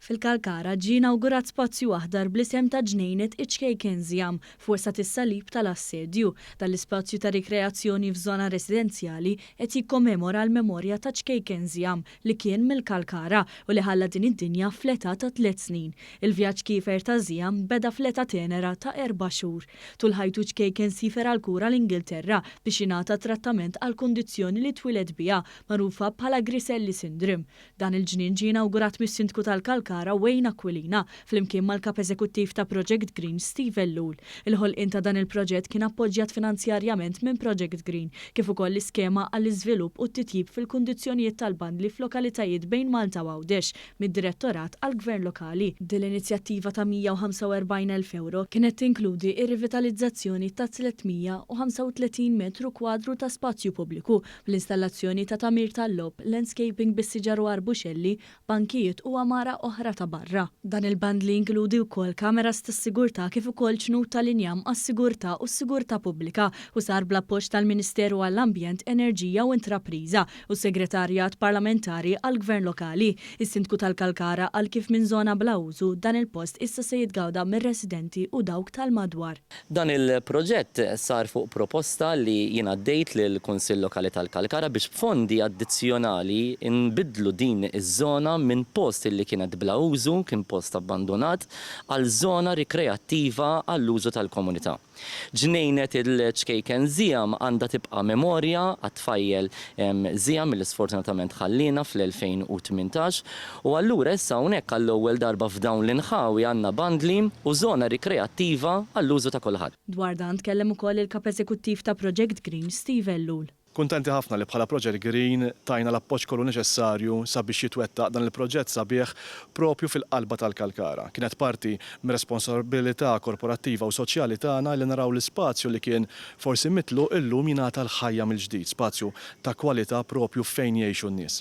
Fil-Kalkara ġie inawgurat spazju aħdar bl-isem ta' Ġnejnet iċ-Ċkejken Ziam f'wesgħat is-Salib tal-Assedju. Dan l-ispazju ta' rikreazzjoni f'żona residenzjali qed jikkommemora l-memorja ta' Ċkejken Ziam li kien mill-Kalkara u li ħalla din id-dinja fl-età ta' tliet snin. Il-vjaġġ kiefer ta' Ziam beda fl-età tenera ta' erba' xhur. Tul ħajtu ċkejken siefer għall-kura l-Ingilterra biex jingħata trattament għall-kundizzjoni li twieled biha magħrufa bħala Griselli Syndrome. Dan il-ġnien ġie inawgurat mis-Sindku tal-Kalkara Wayne Aquilina flimkien mal-Kap Eżekuttiv ta' Project Green Steve Ellul. Il-ħolqien ta' dan il-proġett kien appoġġjat finanzjarjament minn Project Green kif ukoll l-iskema għall-iżvilupp u t-titjib fil-kundizzjonijiet tal-bandli f'lokalitajiet bejn Malta u Għawdex mid-Direttorat għall-Gvern Lokali. Din l-inizjattiva ta' 145,000 ewro kienet tinkludi r-rivitalizzazzjoni ta' 335 metru kwadru ta' spazju pubbliku bl-installazzjoni ta' tagħmir tal-logħob, landscaping bis-siġar u arbuxelli, bankijiet u għamara oħra ta' barra. Dan il-bandli jinkludi wkoll kameras tas-sigurtà kif ukoll ċnut tal-injam għas-sigurtà u s-sigurtà pubblika u sar bl-appoġġ tal-Ministeru għall-Ambjent, Enerġija u Intrapriża u s-Segretarjat Parlamentari għall-Gvern Lokali. Is-Sindku tal-Kalkara qal kif minn żona bla użu, dan il-post issa se jitgawda mir-residenti u dawk tal-madwar. Dan il-proġett sar fuq proposta li jien għaddejt lill-Kunsill Lokali tal-Kalkara biex b'fondi addizzjonali nbiddlu din iż-żona minn post li kienet bla użu, kien post abbandunat, għal żona rikreattiva għall-użu tal-komunità. Ġnejnet il-Ċkejken Ziam għandha tibqa' memorja għat-tfajjel Ziam li sfortunatament ħalliena fl-2018 u allura issa hawnhekk għall-ewwel darba f'dawn l-inħawi għandna bandli u żona rikreattiva għall-użu ta' kulħadd. Dwar dan tkellem ukoll il-Kap Eżekuttiv ta' Project Green, Steve Ellul. Kuntenti ħafna li bħala Project Green tajna l-appoġġ kollu neċessarju sabiex jitwettaq dan il-proġett sabiħ propju fil-qalba tal-Kalkara. Kienet parti mir-responsabilità korporattiva u soċjali tagħna li naraw l-ispazju li kien forsi mitluq illum jingħata l-ħajja mill-ġdid, spazju ta' kwalità propju fejn jgħixu n-nies.